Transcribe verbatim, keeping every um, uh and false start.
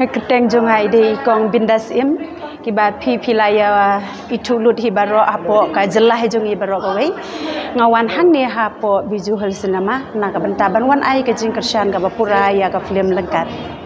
Kyrteng jong nga i dei i kong Bindas Im, kiba phi phi la ïa ithuh lut hi baroh hapoh ka jylla hi jong i baroh kawei. Nga wan hangne hapoh Bijou Hill Cinema na ka bynta ban wan ai ka jingkyrshan kaba pura ïa ka film Lyngkat.